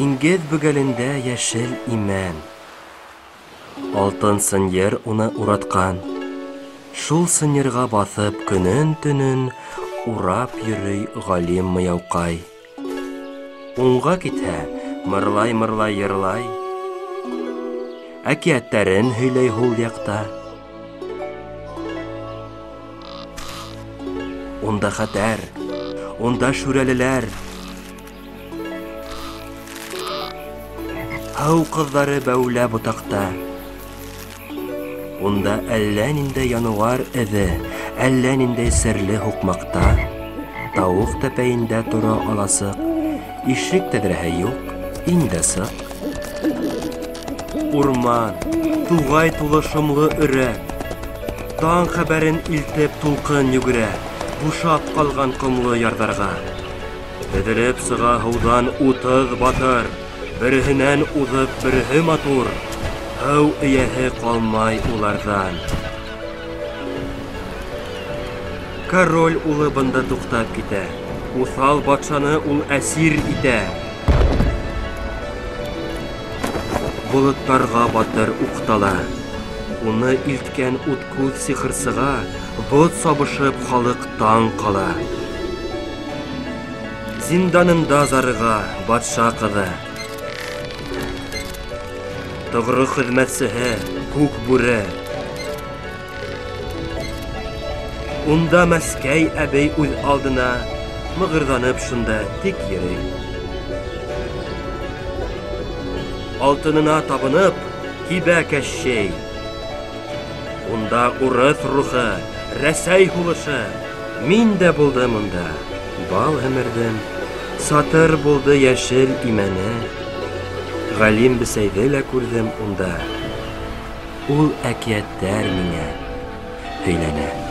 Диңгеҙ бөгәлендә йәшел имән. Алтын сынйыр уны уратҡан. Шул сынйырға баҫып көнөн-төнөн урап йөрөй Ғалим Мыяуҡай. Уңға китһә, мырлай-мырлай йырлай. Әкиәттәрен һөйләй һул яҡта. Унда хәтәр, унда шүрәлеләр. Һыу ҡыҙҙары бәүлә ботаҡта. Унда әллә ниндәй януар эҙе, әллә ниндәй серле һуҡмаҡта. Тауыҡ тәпәйендә тора аласыҡ. Ишек тәҙрәһе юҡ, ин дә сыҡ. Урман, туғай тулы шомло өрәк. Таң хәбәрен илтеп тулҡын йүгерә, бушап ҡалған ҡомло ярҙарға. Теҙелеп сыға һыуҙан 30 батыр, береһенән уҙып береһе матур. Һыу эйәһе ҡалмай уларҙан. Король улы бында туҡтап китә. Уҫал батшаны ул әсир итә. Болоттарға батыр уҡтала. Уны илткән уткүҙ сихырсыға бот сабышып халыҡ таң ҡала. Зинданында зарыға батша ҡыҙы. Тоғро хеҙмәтсеһе күк бүре. Унда Мәскәй әбей үҙ алдына мығырҙанып шунда тик йөрөй. Алтынына табынып кибә Кәщей. Унда урыҫ рухы, Рәсәй һулышы. Мин дә булдым унда, бал һемерҙем. Сатыр булды йәшел имәне. Ғалим бесәйҙе лә күрҙем унда. Ул әкиәттәр миңә һөйләнә.